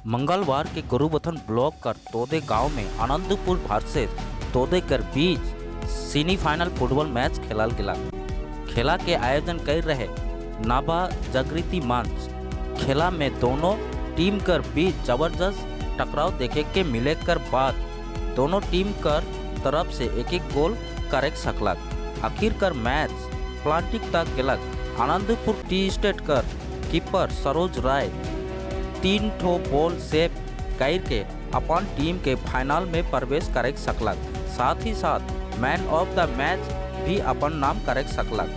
मंगलवार के गोरुबथन ब्लॉक कर तोदे गांव में आनंदपुर वर्सेस तोदे कर बीच सेमीफाइनल फुटबॉल मैच खेलल गेला। खेला के आयोजन कर रहे नाभा जागृति मंच। खेला में दोनों टीम कर बीच जबरदस्त टकराव देखे के मिले कर बाद दोनों टीम कर तरफ से एक एक गोल करे सकलक। आखिरकार मैच पेनल्टी तक गेलक। आनंदपुर टी स्टेट कर कीपर सरोज राय 3 ठो बॉल सेव कर के अपन टीम के फाइनल में प्रवेश करे सकलक, साथ ही साथ मैन ऑफ the match भी अपन नाम करे सकलक।